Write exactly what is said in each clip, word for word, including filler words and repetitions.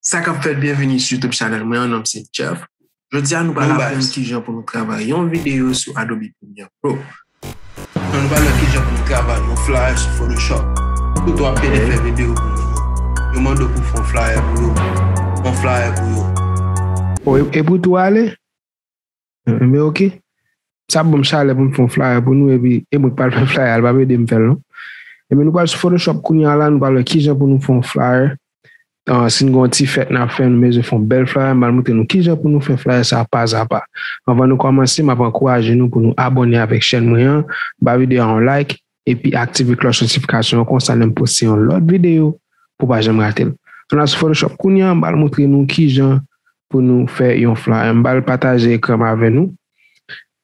Sa k ap fèt, byenveni sou YouTube channel mwen, non m se Jeff. Jodi a, nou pral aprann kijan pou nou travay yon videyo sou Adobe Premiere Pro. Non, nou pral wè kijan pou nou travay yon flyer sou Photoshop. Tout w ap pede fè videyo pou moun yo. Yo mande w pou fè yon flyer pou yo. Yon flyer pou yo. O, e, e pou tou ale? Enben, oke. Sa ap ban m chalè pou m fè yon flyer pou nou, epi e mwen k pral fè flyer a, l p ap ede m fè l, non. Enben, nou pral sou Photoshop kounye a la, nou pral wè kijan pou nou fè yon flyer. Ah, si n gen yon ti fèt n ap fè, nou bezwen fè yon bèl flyer, m pral montre nou kijan pou nou fè flyer sa pazapa. Anvan nou kòmanse, m ap ankouraje nou pou nou abòne avèk chèn mwen an, ba videyo a yon like, epi aktive klòch notifikasyon an, konsa lè m poste yon lòt videyo, pou w pa janm rate l. Ann al sou Photoshop kounye a, m pral montre nou kijan pou nou fè yon flyer. M pral pataje ekran m avè nou.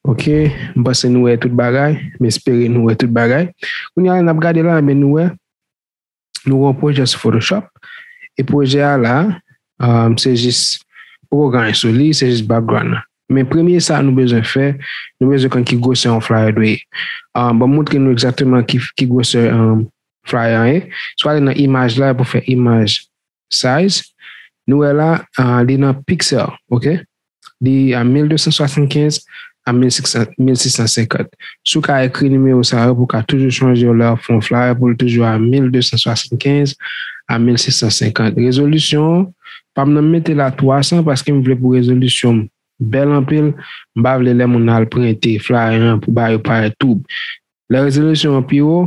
Oke, m panse nou wè tout bagay, m espere nou wè tout bagay. Kounye a la n ap gade la, men nou wè, nou wè yon pwojè sou Photoshop. E pwojè a la, um, se jis, poko gen anyen sou li, se jis background lan. Men premye sa nou bezwen fè, nou bezwen konn ki gwosè yon flyer dwe ye. Um, ban m montre nou egzakteman ki, ki gwosè, um, flyer an ye. Si w ale nan imaj la, pou fè imaj size, nou wè la, ah, li nan pixel, oke? Li a mil de san swasannkenz a mil sis san, mil sis san senkant. Si w ka ekri nimewo sa yo pou w ka toujou chanje yo lè w ap fè yon flyer pou l toujou a mil de san swasannkenz a mil sis san senkant. Rezolisyon an, pa m nan mete la twa san paske m vle pou rezolisyon m bèl anpil. M pa vle lè moun al prente flyer an pou ba yo parèt twoub. Lè rezolisyon an pi wo,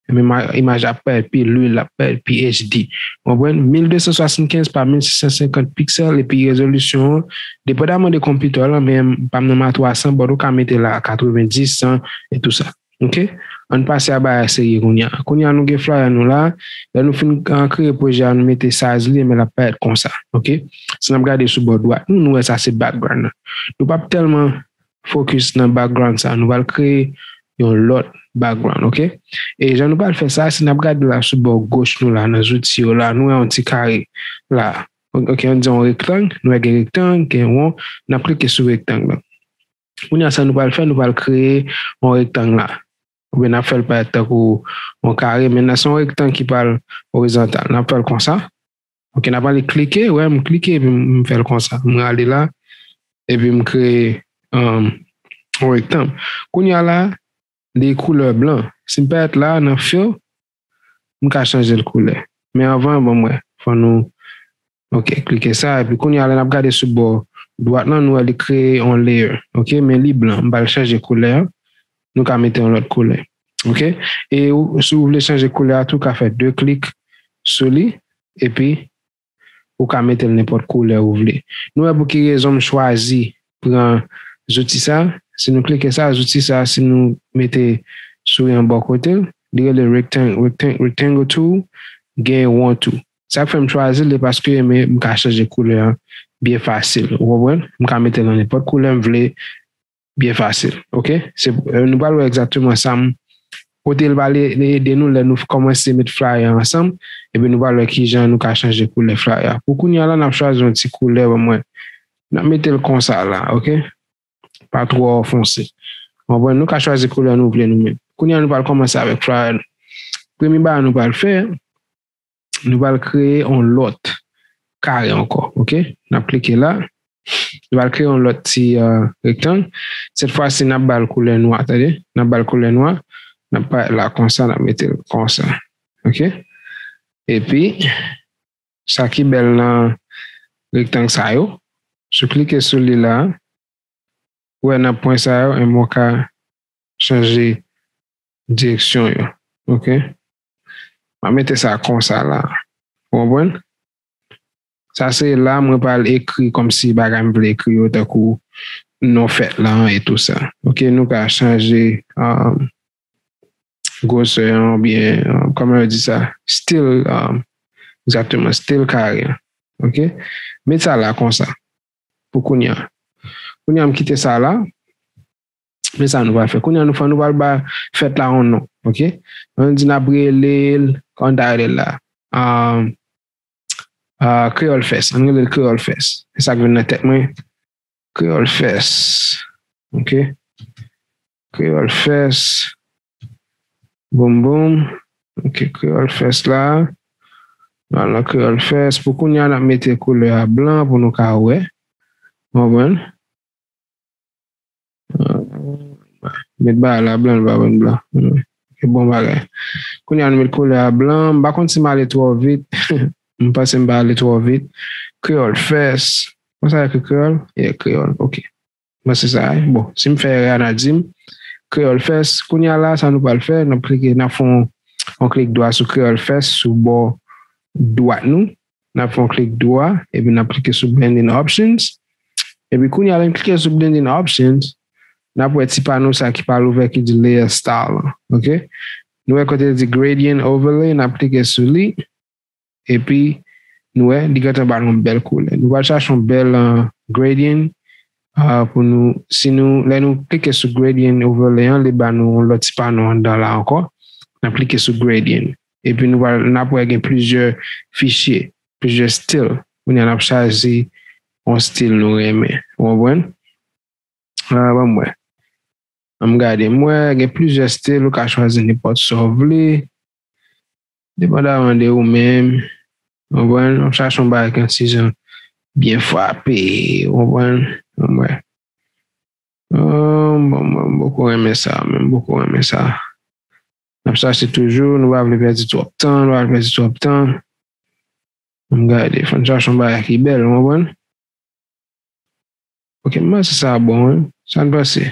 enben, imaj la ap parèt pi lwil, l ap parèt pi H D. Ou konprann? Mil de san swasannkenz pa mil sis san senkant pixel, epi rezolisyon an, depandaman de konpitè w lan, men pa m nan m a twa san, but ou ka mete la a katrevenndis, san, e tou sa. Oke? Ann pase a bagay serye kounye a. Kounye a, nou gen flyer nou la. Lè nou fin, ah, kreye pwojè a, nou mete size li, men l ap parèt konsa. Oke? Si n ap gade sou bò dwat nou, nou wè sa se background lan. Nou p ap tèlman focus nan background sa. Nou pral kreye yon lòt background, oke? E jan nou pral fè sa, si n ap gade la sou bò goch nou la, nan zouti yo la, nou wè yon ti kare la. Oke, ann di yon rektang, nou wè gen rektang, gen won, n ap klike sou rektang lan. Kounye a sa nou pral fè, nou pral kreye yon rektang la. Oubyen n ap fè l parèt tankou yon kare, men nan se yon rektang ki pral orizontal. N ap fè l konsa. Oke, n ap ale klike, wè, m klike, epi m, m fè l konsa. M rale la, epi m kreye, um, yon rektang. Kounye a la, li koulè blan. Si m parèt la, nan fill, m ka chanje l koulè. Men anvan, ban m wè, fò nou, oke, klike sa, epi kounye a la, n ap gade sou bò dwat lan, nou wè li kreye yon layer, oke, men li blan. M pral chanje koulè an, nou ka mete yon lòt koulè. Oke? E ou, si w vle chanje koulè a tou, ou ka fè de klik sou li, epi ou ka mete l nenpòt koulè ou vle. Nou wè pou ki rezon m chwazi pran zouti sa. Si nou klike sa, zouti sa, si nou mete souri an bò kote l, li rele rectang-, rectang-, rectangle tool, gen won tool. Sa k fè m chwazi l, e paske, men, m ka chanje koulè an byen fasil. Ou konprann? M ka mete l nan nenpòt koulè m vle, byen fasil, oke? Se, eh, nou pral wè egzakteman sa m, kote l pral e-, ede nou lè nou kòmanse met flyer ansanm, epi nou pral wè kijan nou ka chanje koulè flyer a. Pou kounye a la, n ap chwazi yon ti koulè, ban mwen. N ap mete l konsa la, oke? Pa twò fonse. Ou konprann? Nou ka chwazi koulè nou vle nou menm. Kounye a, nou pral kòmanse avèk flyer nou. Premye bagay nou pral fè, nou pral kreye yon lòt kare ankò, oke? N ap klike la. Nou pral kreye yon lòt ti, euh, rektang. Sèt fwa si, n ap ba l koulè nwa, tande? N ap ba l koulè nwa. N ap parèt la konsa, n ap mete l konsa. Oke? Epi, sa ki bèl nan rektang sa yo, si w klike sou li la, ou wè nan pwen sa yo, enben w ka chanje direksyon yo. Oke? M ap mete sa konsa la. Ou konprann? Sa se la mwen pral ekri kòmsi bagay m vle ekri yo, tankou non fèt lan e tou sa. Oke, nou ka chanje, um, gwosè an oubyen, um, kòman yo di sa? Stil, um, egzakteman, stil kare an. Oke? Met sa la konsa. Pou kounye a. Kounye a, m kite sa la. Men sa nou pral fè. Kounye a, nou fè, nou pral ba fèt la yon non, oke? Ann di n ap rele l, kòman n ta rele l la? Ah, ah, Kreyòl Fest. Ann rele l Kreyòl Fest. Se sa k vin nan tèt mwen. Kreyòl Fest. Oke? Kreyòl Fest. Boum, boum. Oke, Kreyòl Fest la. Nou al nan Kreyòl Fès. Pou kounye a, n ap mete koulè a blan pou nou ka wè. Ou konprann? Met bagay la blan, nou pa wè blan. Ok, bon bagay. Kounye a, nou met koulè a blan. M pa konn si m ale twò vit. M panse m pa ale twò vit. Kreyòl Fès. Konsa ekri kreyòl? Yeah, kreyòl. Ok. Mwen se sa, wi. Bon, si m fè erè a, n a di m. Kreyòl Fès. Kounye a la, sa nou pral fè, n ap klike, n ap fè yon, yon klik dwa sou Kreyòl Fès, sou bò dwat nou. N ap fè yon klik dwa, epi n ap klike sou Blending Options. Epi kounye a, lè n klike sou Blending Options, n ap wè ti pano sa ki pral ouvè ki di Layer Style lan. Ok? Nou wè kote li di Gradient Overlay, n ap klike sou li. Epi, nou wè, li gentan ba nou yon bèl koulè. Nou pral chache yon bèl, uh, gradient, uh, pou nou, si nou, lè nou klike sou gradient overlay an, li ba nou yon lòt ti pano anndan la ankò. N ap klike sou gradient. Epi nou pral, n ap wè gen plizyè fichye, plizyè stil. Kounye a n ap chwazi yon stil nou renmen. Ou konprann? Ah, ban m wè. An m gade. M wè gen plizyè stil, ou ka chwazi nenpòt sa w vle. Depandaman de ou menm. Ou konprann? W ap chache yon bagay ki yon ti jan byen frape. Ou konprann? Ban m wè. Ah, bon, mwen, m poko renmen sa, men m poko renmen sa. N ap chache toujou, nou pa vle pèdi twòp tan, nou pa vle pèdi twòp tan. An m gade, fò n chache yon bagay ki bèl, ou konprann? Ok, m panse sa bon, wi. Sa n panse?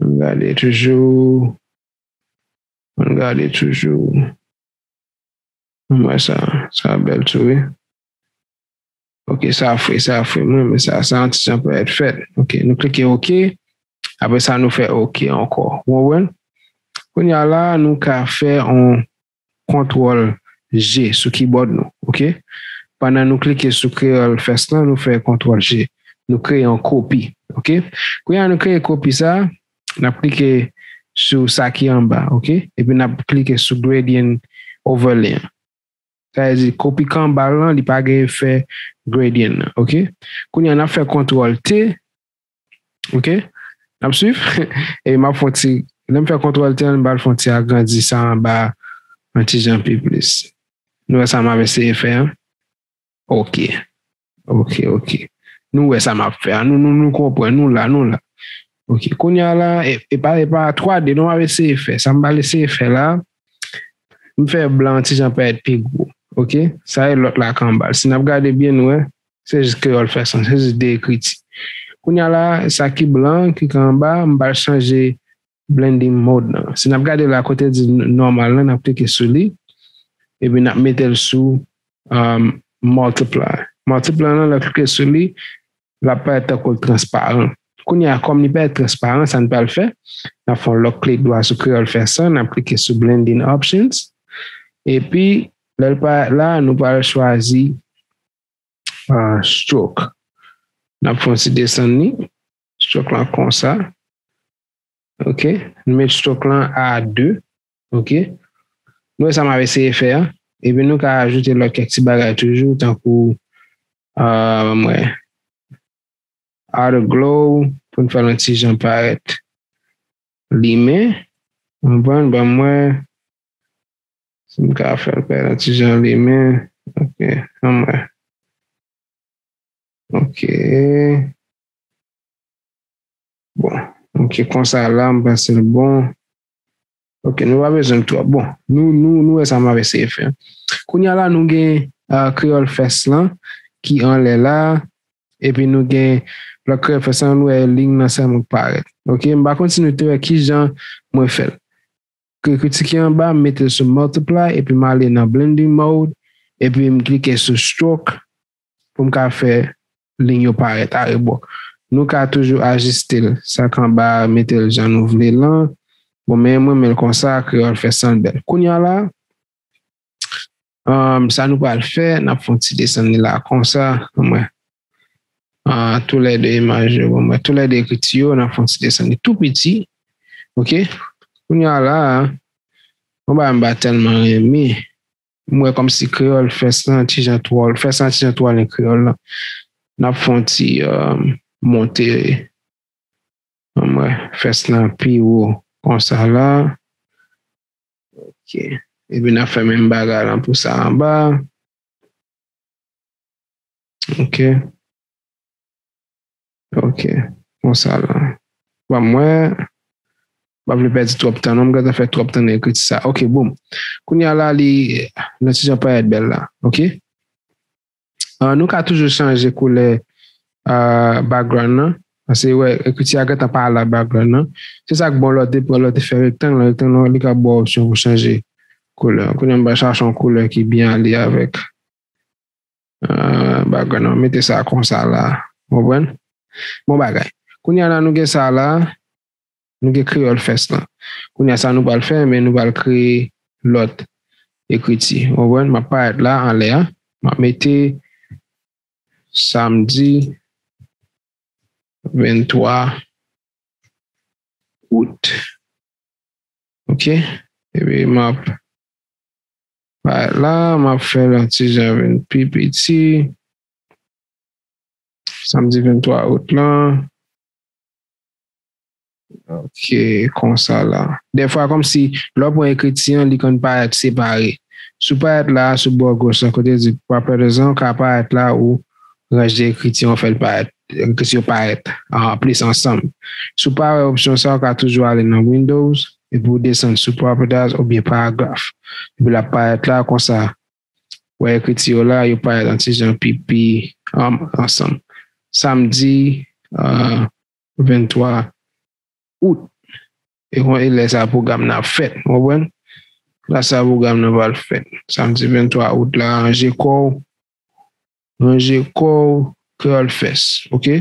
Ann gade toujou. Ann gade toujou. Ann wè sa. Sa bèl tou, wi. Ok, sa fre, sa fre. Mwen renmen sa. Sa yon ti jan pèt fèt. Ok, nou klike ok. Apre sa, nou fè ok ankò. Ou konprann? Kounye a la, nou ka fè yon kontwòl G sou keyboard nou, ok? Pandan nou klike sou Kreyòl Fès lan, nou fè kontwòl G. Nou kreye yon kopi, ok? Kounye a nou kreye kopi sa, n ap klike sou sa ki anba, ok? Epi n ap klike sou gradient overlay an. Sa vle di kopi k anba l lan, li pa gen efè gradient nan, ok? Kounye a n ap fè kontwòl T, ok? N ap swiv. E m ap fè yon ti, lè m fè kontwòl T an, m pral fè yon ti agrandi sa anba yon ti jan pi plis. Nou wè sa m ap eseye fè an? Ok. Ok, ok. Nou wè sa m ap fè an. Nou, nou, nou konprann. Nou la, nou la. Ok. Kounye a la, e, e pa, e pa twa D non m ap eseye fè. Sa m pral eseye fè la, m fè blan an ti jan parèt pi gwo. Ok? Sa e lòt la k anba l. Si n ap gade byen, nou wè, se jis Kreyòl Fès lan, se jis de ekriti. Kounye a la, sa ki blan, ki anba, m pral chanje blending mode nan. Si n ap gade la kote di n-, nòmal lan, n ap klike sou li, epi n ap mete l sou, um, multiply. Multiply lan, lè w klike sou li, l ap parèt tankou l transparan. Kounye a, kòm li parèt transparan, sa n pral fè, n ap fè yon lòt klik dwa sou Kreyòl Fès lan, n ap klike sou blending options, epi lè l parèt la, nou pral chwazi, ah, stroke. N ap fè yon ti desann li. Stroke lan konsa. Ok. Nou met stroke lan a de. Ok. Nou wè sa m ap eseye fè an. Epi nou ka ajoute lòt kèk ti bagay toujou, tankou, ah, ban m wè, outer glow, pou n fè l yon ti jan parèt limen. Ou konprann? Ban m wè. Si m ka fè l parèt yon ti jan limen. Ok, ann wè. Ok. Bon, ok, konsa la, m panse l bon. Ok, nou pa bezwen l twòp. Bon, nou, nou, nou wè sa m ap eseye fè. Kounye a la, nou gen, ah, Kreyòl Fès lan ki anlè la. Epi nou gen lòt Kreyòl Fès lan, nou wè liy nan sèlman k parèt. Ok, m pa konn si nou te wè kijan mwen fè l. Ekriti ki anba, m mete l sou multiply, epi m ale nan blending mode, epi m klike sou stroke pou m ka fè liy yo parèt arebò. Nou ka toujou ajiste l. Sa k anba, mete l jan nou vle l lan. Bon, men mwen renmen l konsa, Kreyòl Fès lan bèl. Kounye a la, um, sa nou pral fè, n ap fè yon ti desann li la konsa, ann wè. Ah, toulède imaj yo, bon, mwen, toulède ekriti yo, n ap fè yon ti desann li tou piti. Ok? Kounye a la, yon bagay m pa tèlman renmen. M wè kòmsi Kreyòl Fès lan, ti jan twò, Fès lan, ti jan twò nan Kreyòl lan. N ap fè yon ti, um, monte, ann wè, Fès lan pi wo konsa la. Ok. Epi n ap fè menm bagay lan pou sa anba. Ok. Ok. Konsa la. Ban m wè. M pa vle pèdi twòp tan non, m gentan fè twòp tan nan ekriti sa. Ok, boom. Kounye a la, li nan ti jan parèt bèl la. Ok. Ah, nou ka toujou chanje koulè ah, background nan. Paske wè, ekriti a gentan pa la background nan. Se sa k bon lè w te pran, lè w te fè rektang lan, rektang lan li ka ba w opsyon pou chanje koulè. Kounye a m pral chache yon koulè ki byen ale avèk ah, background nan. Mete sa konsa la. Konprann? Bon bagay. Kounye a la nou gen sa la. Nou gen Kreyòl Fest lan. Kounye a sa nou pral fè, men nou pral kreye lòt ekriti. Ou konprann? M ap parèt la anlè a. M ap mete samdi venntwa out. Ok? Epi m ap parèt la, m ap fè l yon ti jan vin pi piti. Samdi venntwa out lan. Ok, konsa la. Dèfwa, kòmsi, lè w pran ekriti an, li konn parèt separe. Si w parèt la, sou bò goch lan, kote di properties lan, w ka parèt la, ou ranje ekriti an, w fè l parèt, ekriti yo parèt ah, plis ansanm. Si w pa wè opsyon sa, w ka toujou ale nan Windows, epi w desann sou properties oubyen paragraph. Epi l ap parèt la, konsa, wè ekriti yo la, yo parèt yon ti jan pi, pi, um, ansanm. Samdi, uh, venntwa out. E kon, e lè sa pwogram nan ap fèt, ou konprann? Lè sa pwogram nan pral fèt. Samdi venntwa out la, ranje kò w, ranje kò w, Kreyòl Fest, ok?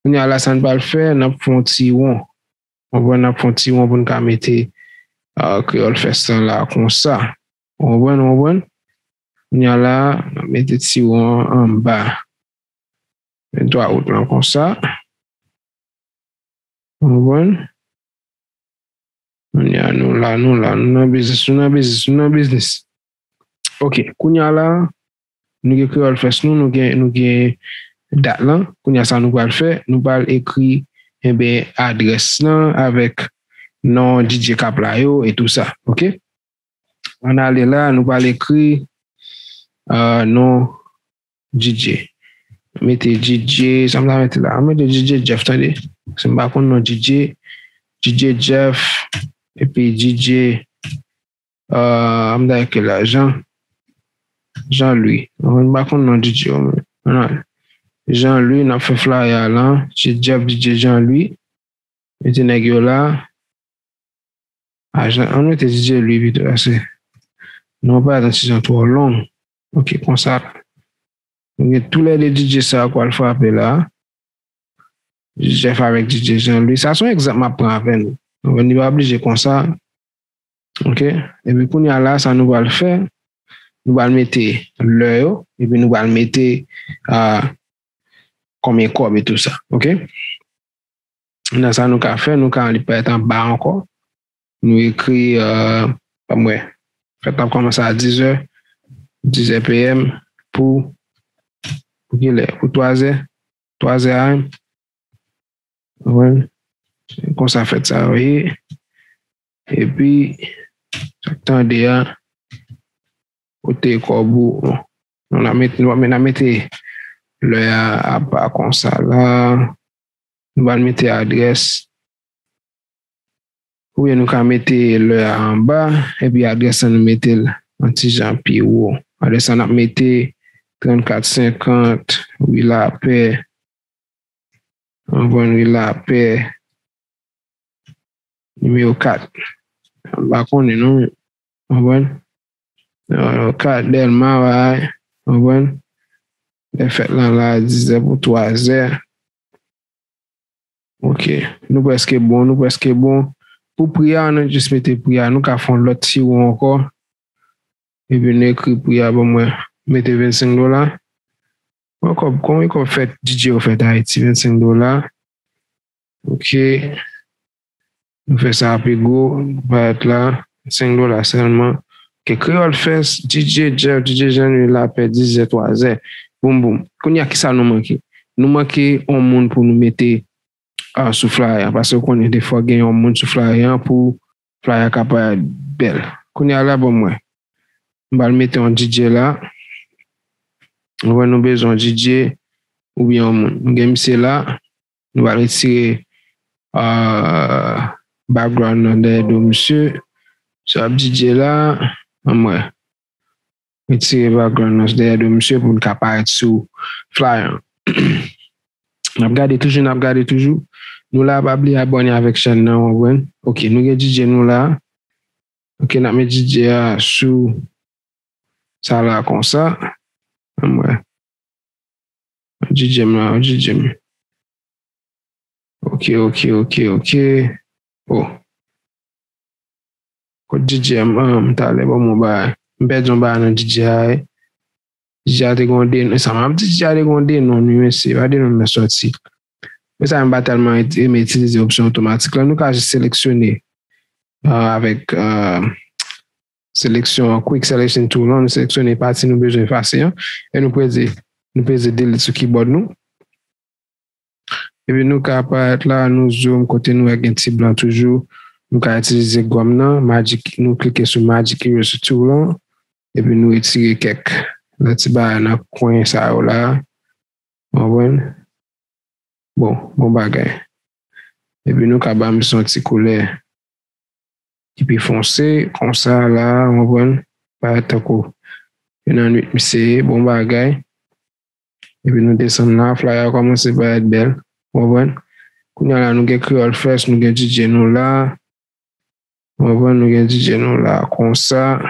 Kounye a la, sa n pral fè, n ap fè yon ti won. Ou konprann, n ap fè yon ti won pou n ka mete ah, Kreyòl Fest lan la konsa. Ou konprann, ou konprann? Kounye a la, n ap mete ti won an anba. Venntwa out lan konsa. Ou konprann? Kounye a nou la, nou la, nou nan biznis, nou nan biznis, nou nan biznis. Ok, kounye a la, nou gen Kreyòl Fest nou, nou gen, nou gen dat lan. Kounye a sa nou pral fè, nou pral ekri, enben, adrès lan avèk non D J k ap la yo e tou sa, ok? Ann ale la, nou pral ekri ah, non D J. Mete D J, sa m ta mete la? Mete D J Jeff, tande. Se m pa konn non D J, D J Jeff, epi D J, ah, m ta ekri la, Jean, Jean Louis. M pa konn non D J yo, men. Jean Louis, n ap fè flyer lan. D J Jeff, D J Jean Louis. Mete nèg yo la. Ajan, ann mete D J Louis pito, paske non pa yon ti jan twò long. Ok, konsa. Nou gen toulède D J sa yo k pral frape la. D J Jeff avèk D J Jean Louis. Sa se yon egzanp m ap pran avè nou. Donk, li pa oblije konsa. Ok? Epi kounye a la, sa nou pral fè, nou pral mete lè yo, epi nou pral mete ah, konbyen kòb e tou sa. Ok? Nan sa nou ka fè, nou ka li parèt anba ankò. Nou ekri, euh, pa mwen, fèt ap kòmanse a dizè, dizè P M pou, pou kilè? Pou twazè, twazè A M. Ou konprann? Se konsa fèt sa yo ye. Epi, sa k tande a, pote kòb ou. Nou, n a met, nou, n a mete lè a apa konsa la. Nou pral mete adrès. Oubyen nou ka mete lè a anba, epi adrès la nou mete l yon ti jan pi wo. Adrès la n ap mete trannkat senkant, ri Lapè. Anvan ri Lapè. Nimewo kat. M pa konnen non. Konprann? Nimewo kat, Dèlma, bagay. Konprann? Lè fèt lan la, dizè pou twazè. Ok. Nou prèske bon, nou prèske bon. Pou pri a, nou jis mete pri a. Nou ka fè yon lòt ti won ankò. Epi nou ekri pri a ban mwen. Mete vennsenk dola. Bon, kòb, konbyen kòb fèt D J yo fèt Ayiti? Vennsenk dola. Ok. Nou fè sa pi gwo, nou parèt la, senk dola sèlman. Ok, Kreyòl Fest, D J Jeff, D J Jean Louis Lapè, dizè twazè. Boum, boum. Kounye a, kisa nou manke? Nou manke yon moun pou nou mete ah, sou flyer an, paske ou konnen defwa gen yon moun sou flyer an pou flyer ka parèt bèl. Kounye a la, bon, mwen. M pral mete yon D J la. Mwen, nou bezwen yon D J oubyen yon moun. Nou gen misye la. Nou pral retire, euh, background nan dèyè do misye. Sa ap D J la. Ann mwen. Retire background nan dèyè do misye pou l ka parèt sou flyer an. N ap gade toujou, n ap gade toujou. Nou la, pa bliye abòne avèk chèn nan, w konprann? Ok, nou gen D J nou la. Ok, n ap met D J a sou sa la konsa. Ann wè. D J m la, D J m. Ok, ok, ok, ok. Oh. Kot D J m, ah, m talè, bon, mwen ba, m pèdi yon bagay nan D J a, eh. D J a te gon de, sa m ap di, D J a te gon de non, wi, mesye, pa de non nan sòti. Men sa, m pa tèlman et-, renmen itilize opsyon otomatik la. Nou ka jis seleksyone, ah, avèk, ah, seleksyon, quick selection tool lan, nou seleksyone pati nou bezwen efase an, e nou peze, nou peze delete sou keyboard nou. Epi nou ka parèt la, nou zoom kote nou wè gen ti blan toujou. Nou ka itilize gòm nan, magic, nou klike sou magic eraser tool lan, epi nou retire kèk nan ti bagay nan kwen sa yo la. W konprann? Bon, bon bagay. Epi nou ka ba misye yon ti koulè ki pi fonse, konsa la, w konprann? Parèt tankou yon annwit misye ye, bon bagay. Epi nou desann la, flyer a kòmanse parèt bèl, w konprann? Kounye a la, nou gen Kreyòl Fest, nou gen D J nou la, w konprann? Nou gen D J nou la, konsa.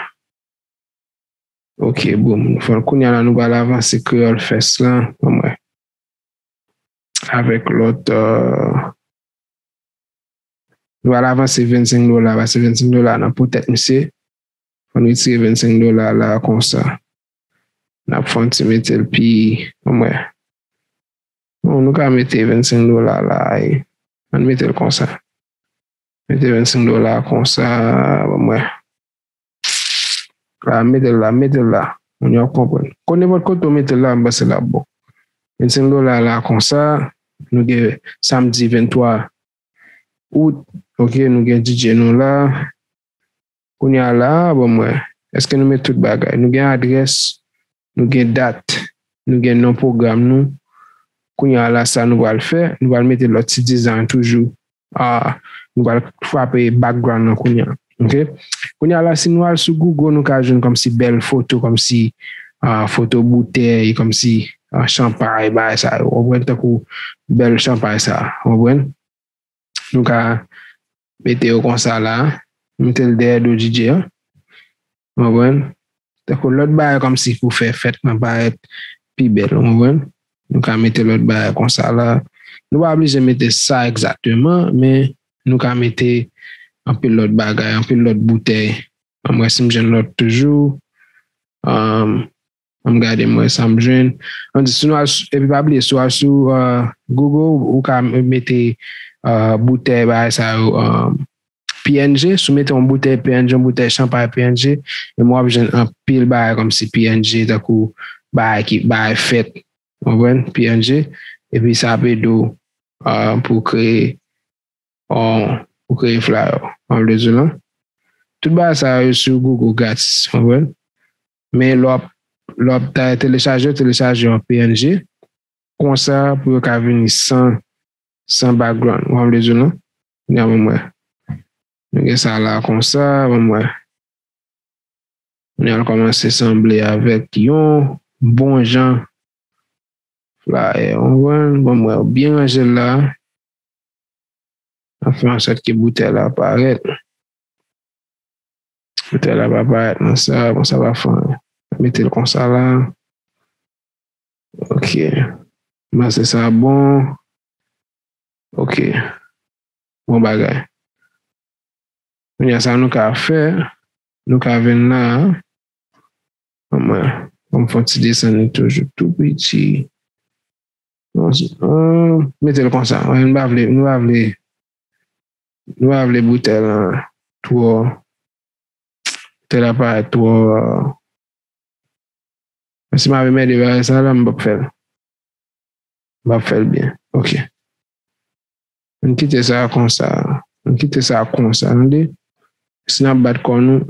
Ok, boom. Fò, kounye a la, nou pral avanse Kreyòl Fest lan, ann wè. Avèk lòt, euh, nou pral avanse vennsenk dola, paske vennsenk dola nan po tèt misye. Fò n retire vennsenk dola la konsa. N ap fè yon ti mete l pi, ann wè. Bon, nou ka mete vennsenk dola la, e, ann mete l konsa. Mete vennsenk dola konsa, ban mwen. La, mete l la, mete l la. Moun yo ap konprann. Kon nenpòt kote w mete l la, m panse l ap bon. Vennsenk dola la konsa, nou gen samdi venntwa out, ok, nou gen D J nou la. Kounye a la, ban mwen, èske nou met tout bagay? Nou gen adrès, nou gen dat, nou gen non pwogram nou. Kounye a la, sa nou pral fè, nou pral mete lòt ti design toujou. Ah, nou pral frape background nan kounye a. Ok? Kounye a la, si nou al sou Google, nou ka jwenn kòmsi bèl foto, kòmsi, ah, foto boutèy, kòmsi, ah, chanpay, bagay sa yo. W konprann? Tankou bèl chanpay sa. W konprann? Nou ka mete yo konsa la, mete l dèyè do D J an. W konprann? Tankou lòt bagay kòmsi pou fè fèt lan parèt pi bèl, w konprann? Nou ka mete lòt bagay konsa la. Nou pa oblije mete sa egzakteman, men nou ka mete anpil lòt bagay, anpil lòt boutèy. Ann wè si m jwenn lòt toujou. Ann, ann gade m wè sa m jwenn. Ann di, si nou al sou, epi pa bliye, si w al sou, euh, Google, ou ka mete, euh, boutèy bagay sa yo, euh, P N G, si w mete yon boutèy P N G, yon boutèy chanpay P N G, e w ap jwenn anpil bagay kòmsi P N G, tankou bagay ki, bagay fèt, w konprann? P N G, epi sa ap ede w, ah, pou kreye, ah, pou kreye flyer, w konprann? Tout bagay sa yo sou Google gratis, w konprann? Men lè w ap, lè w ap ta-, telechaje, telechaje yon P N G, konsa pou yo ka vini san, san background. W konprann? Kounye a ban m wè. Nou gen sa la konsa, ban m wè. Kounye a l kòmanse sanble avèk yon bon jan flyer. W konprann? Ban m wè, w byen ranje l la. N ap fè ansòt ke boutèy la parèt. Boutèy la pa parèt nan sa, bon, sa pa fè anyen. Mete l konsa la. Ok. M panse sa bon. Ok. Bon bagay. Kounye a sa nou ka fè, nou ka vin la. Ban mwen, ban m fè yon ti desann li toujou tou piti. Bon, se, ah, mete l konsa. Wi, nou pa vle, nou pa vle, nou pa vle boutèy lan twò, boutèy la parèt twò, ah. Men si m ap mède bagay sa la, m p ap fè l. M p ap fè l byen. Ok. Ann kite sa konsa. Ann kite sa konsa, tande? Si n ap bat kò nou,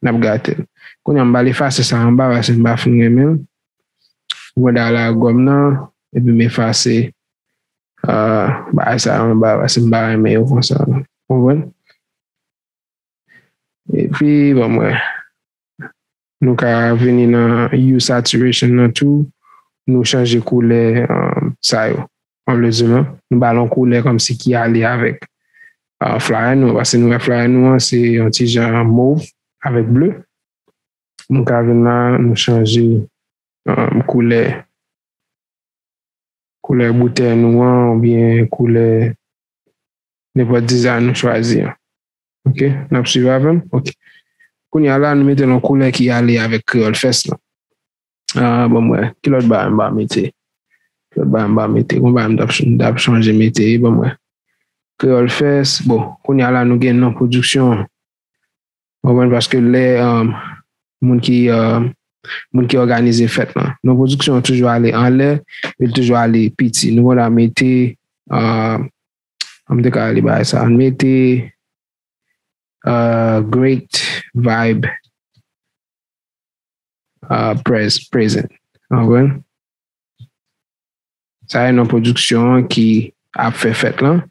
n ap gate l. Kounye a, m pral efase sa anba, paske m pa fin renmen l. M pral ale ak gòm nan, epi m efase, ah, bagay sa anba, paske m pa renmen yo konsa, non. Ou konprann? Epi, ban m wè. Nou ka vini nan hue saturation nan tou. Nou chanje koulè, um, sa yo. An vle di non. Nou ba l yon koulè kòmsi ki ale avèk, uh, flyer nou. Paske nou wè flyer nou an, se yon ti jan mov avèk ble. Nou ka vin la, nou chanje, um, koulè, koulè boutèy nou an, oubyen koulè nenpòt dizay nou chwazi an. Ok, n ap swiv avè m? Ok. Kounye a la, nou mete l yon koulè ki ale avèk Kreyòl Fest lan. Ah, bon, mwen, ki lòt bagay m pa mete? Ki lòt bagay m pa mete? Gon bagay m t ap, m t ap chonje mete, bon, mwen. Kreyòl Fest, bon, kounye a la, nou gen non pwodiksyon an. Ou konprann? Paske lè, um, moun ki, um, moun ki òganize fèt lan, non pwodiksyon an toujou ale anlè, e l toujou ale piti. Nou konn mete, um, an m te ka li bagay sa, an mete, uh, Great Vibe, uh, pres-, Present. Ou konprann? Sa e non pwodiksyon an ki ap fè fèt lan.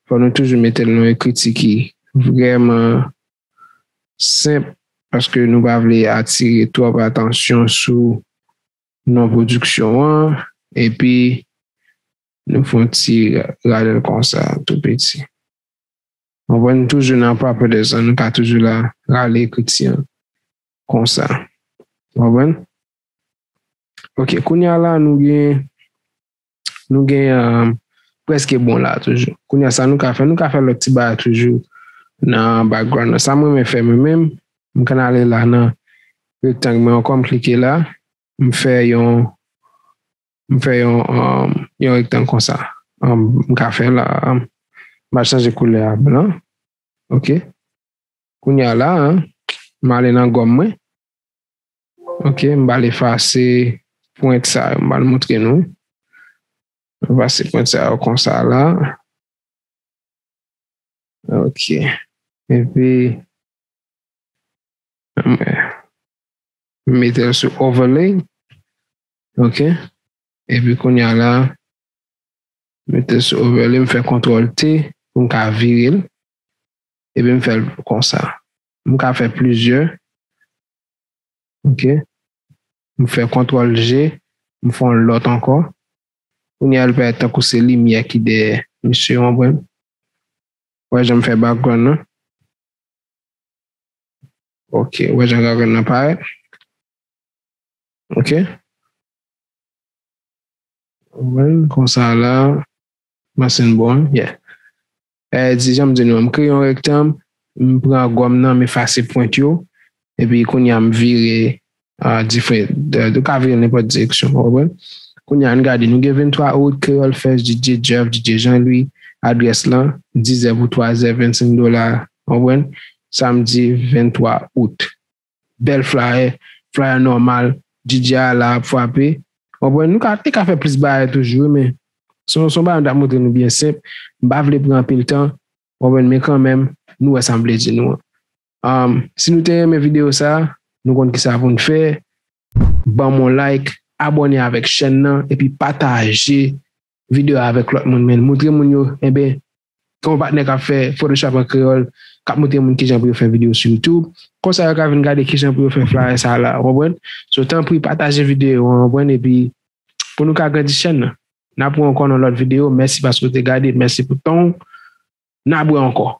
Fò nou toujou mete l nan ekriti ki vrèman senp, paske nou pa vle atire twòp atansyon sou non pwodiksyon an, epi nou fè yon ti rale l konsa, tou piti. Ou konprann? Toujou nan properties lan, nou ka toujou la, rale ekriti an konsa. Ou konprann? Ok, kounye a la, nou gen, nou gen, um, prèske bon la toujou. Kounye a, sa nou ka fè, nou ka fè lòt ti bagay toujou nan background lan. Sa mwen renmen fè mwen menm, m konn ale la nan rektang mwen ankò, m klike la, m fè yon, m fè yon, um, yon rektang konsa. Um, m ka fè la, um, m a chanje koulè a blan. Ok. Kounye a la, m ale nan gòm mwen. Ok, m pral efase pwent sa yo, m pral montre nou. M efase pwent sa yo konsa la. Ok. Epi, m mete l sou overlay. Ok. Epi kounye a la, mete l sou overlay, m fè kontwòl T pou m ka vire l. Epi m fè l konsa. M ka fè plizyè. Ok. M fè kontwòl G, m fè yon lòt ankò. Kounye a, l parèt tankou se limyè ki dèyè misye, w konprann? Wè jan m fè background nan. Ok, wè jan background nan parèt. Ok. Wè, konsa la, masin bon, yeah. E, di, jan m di nou, m kreye yon rektang, m pran gòm nan, m efase pwent yo, epi kounye a m vire, ah, diferan, de, de ka vire nenpòt direksyon, w konprann? Kounye a, ann gade, nou gen venntwa out, Kreyòl Fest, D J Jeff, D J Jean Louis, adrès lan, dizè pou twazè, vennsenk dola, w konprann? Samdi venntwa out. Bèl flyer, flyer nòmal, D J a la ap frape. W konprann? Nou ka, te ka fè plis bagay toujou, wi, men se yon, se yon bagay m t ap montre nou byen senp. M pa vle pran anpil tan, w konprann, men kanmenm, nou wè sa m vle di nou an. Um, si nou te renmen videyo sa, nou konn kisa pou n fè. Ban m yon like, abòne avèk chèn nan, epi pataje videyo a avèk lòt moun, men montre moun yo, enben, gen yon patnè k ap fè Photoshop an kreyòl, k ap montre moun kijan pou yo fè videyo sou YouTube. Konsa yo ka vin gade kijan pou yo fè flyer sa la, w konprann? So, tanpri, pataje videyo an, w konprann? Epi, pou nou ka grandi chèn nan. N ap wè ankò nan lòt videyo. Mèsi paske w te gade, mèsi pou tan w. N ap wè ankò.